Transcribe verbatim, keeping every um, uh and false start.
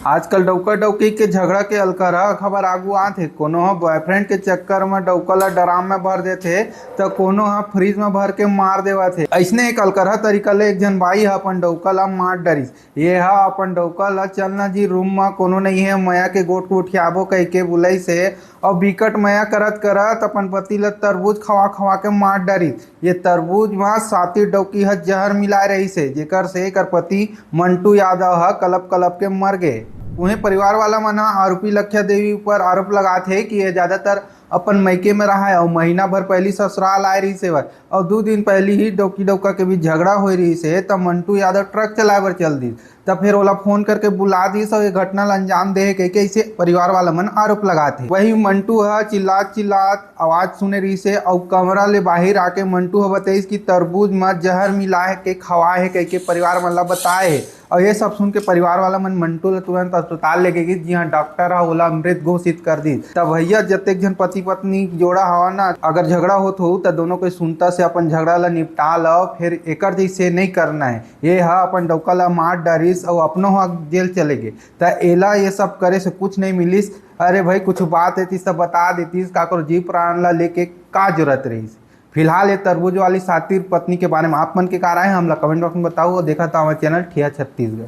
आजकल डौका डौकी के झगड़ा के अलकरहा खबर आगू आत हे। कोनो ह बॉयफ्रेंड के चक्कर म डौका ल ड्राम म भर देथे, त कोनो ह फ्रिज म भर के मार देवत हे। अइसने एक अलकरहा तरीका ले एक झन बाई ह अपन डौका ल मार डरिस। ये ह अपन डौका ल, "चल ना जी, रूम म कोनो नइ हे, मया के गोठ गोठियाबो," कहिके बुलाइस हे। अउ बिकट मया करत करत अपन पति ल तरबूज खवा खवा के मार डरिस। ये तरबूज म सातिर डौकी ह जहर मिलाए रहिस हे, जेकर से एकर पति मंटू यादव ह कलप कलप के मर गे। उहें, परिवार वाला मन ह आरोपी लखिया देवी ऊपर आरोप लगात हे कि ये ज्यादातर अपन मइके में रहय अउ महीना भर पहिली ससुराल आए रहिस हेवय अउ दू दिन पहिली ही डौकी डौका के बीच झगड़ा होए रहिस हे, त मंटू यादव ट्रक चलाए बर चल दिस। त फेर ओला फोन करके बुला दिस अउ ये घटना ल अंजाम दे हे कहिके अइसे परिवार वाला मन आरोप लगात हे। वही मंटू ह चिल्लात चिल्लात आवाज सुने रहिस हे अउ कमरा ले बाहिर आके मंटू ह बताइस कि तरबूज म जहर मिला हे के खवाए हे कहिके परिवार मन ल बताए हे। अउ ये सब सुन के परिवार वाला मन मंटू ल तुरंत अस्पताल लेगे गिस, जिहां डॉक्टर ह ओला मृत घोषित कर दिस। त भैया, जतेक झन पति पत्नी जोड़ा हवा ना, अगर झगड़ा होत हो त दोनों कोई सुनता से अपन झगड़ा ल निपटा लव, फेर एकर जैसे नहीं करना है। ये ह अपन डौका ल मार डारिस अउ अपनो ह जेल चले गे। त एला ये सब करे से कुछ नहीं मिलिस। अरे भाई, कुछ बात रहतिस त बता देतिस, काकरो जीव प्राण ल लेके का जरूरत रहिस। फिलहाल ये तरबूज वाली सातिर पत्नी के बारे में आप मन के का राय है, हमला कमेंट बॉक्स में बताओ। और देखत हव हमारे चैनल ठिया छत्तीसगढ़।